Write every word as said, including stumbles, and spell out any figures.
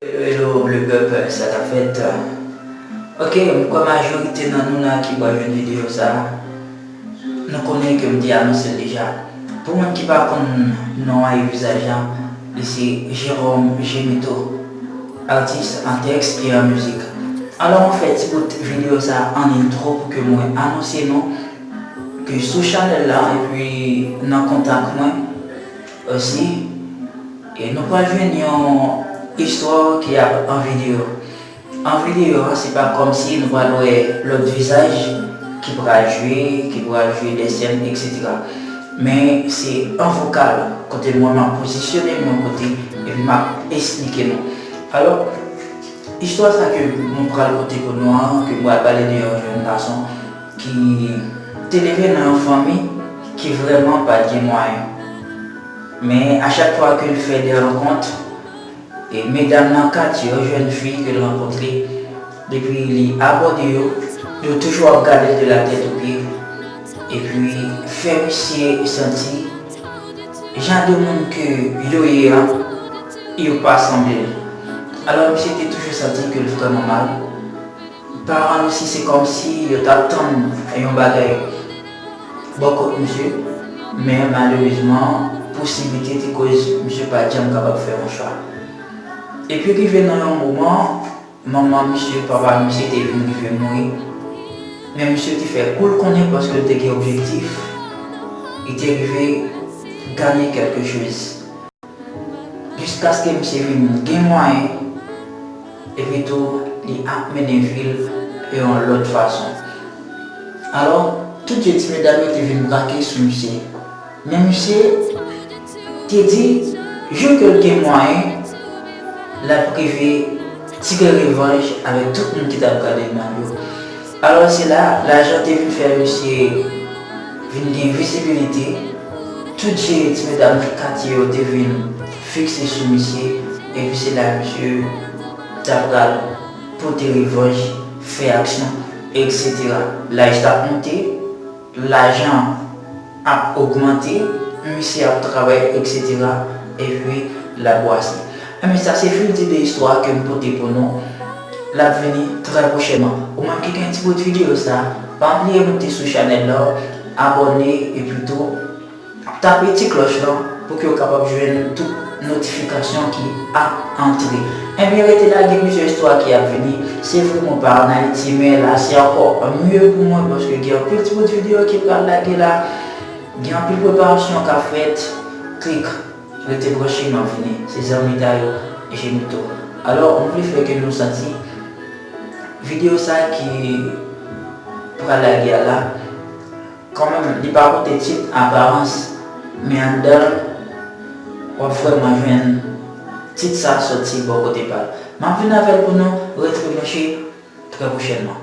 Hello, hello, Bleu Peuple, sa k ap fèt? Ok, m kwè majorite nan nou la ki pral jwenn videyo sa a, nou konnen ke m te anonse l deja. Pou moun ki pa konn non an e vizaj la, li se Jérôme Gemito, atis an tèks e an mizik. Alò, mwen fè ti bout videyo sa a an entwo pou ke mwen anonse nou ke sou chanèl la, epi nan kontak mwen osi, e nou pral jwenn yon istwa ki ap an videyo. An videyo a, se pa kòmsi nou pral wè lòt vizaj ki pral jwe, ki pral jwe de sèn, etsetera. Men se an vokal, kote mwen m ap pozisyone m yon kote, epi m ap esplike nou. Alò, istwa sa ke mwen pral pote pou nou an, ke m pral pale de yon jèn gason ki te leve nan yon fanmi ki vrèman pa t gen mwayen. Men a chak fwa ke l fè de rankont, e medam nan katye yo, jèn fi ke l rankontre, depi li abòde yo, yo toujou ap gade l de la tèt o pye, epi fè misye santi jan de moun ke yo ye a, yo pa sanble l. Alò, misye te toujou santi ke l vrèman mal. Paran l osi, se kòmsi yo t ap tann yon bagay bò kot misye, men malerezman, posiblite te koz misye pa t janm kapab fè yon chwa. Epi rive nan yon moman, manman misye, papa misye te vin rive mouri. Men misye te fè kou l konnen paske l te gen objektif, li te rive ganye kèlke choz. Jiskaske misye vin gen mwayen, epi tou, li ap mennen vi l yon lòt fason. Alò, tout je ti medam yo te vin brake sou misye. Men misye te di, jou ke l gen mwayen, l ap rive tire revanj avèk tout moun ki t ap gade l mal yo. Alò, se la, lajan te vin fè misye vin gen vizibilite. Tout je ti medam katye yo te vin fikse sou misye, epi se la misye ta pral pote revanj, fè aksyon, etsetera. Laj t ap monte, lajan ap ogmante, misye ap travay, etsetera, epi l ap bwase. Enben, sa se fin ti de istwa ke m pote pou nou. L ap vini trè pwochènman. Ou menm ki gen ti bout videyo sa, pa bliye moute sou chanèl la, abòne, epi tou, tape ti klòch lan pou ke w kapab jwenn tout notifikasyon ki ap antre. Enben, rete la, gen plizyè istwa ki ap vini. Se vre, mwen pa ann Ayiti, men la, se ankò mye pou mwen, paske gen anpil ti bout videyo ki pral lage la. Gen anpil preparasyon k ap fèt. Klik, rete branche, m ap vini. Se zanmi Tayo Jenito. Alò, m vle fè ke nou santi videyo sa ki pral lage a la, kanmenm, li pa pote tit Aparans, men anndan l, w ap vrèman jwenn tit sa sòti bò kote pa l. M ap vin avè l pou nou, rete branche, trè pwochènman.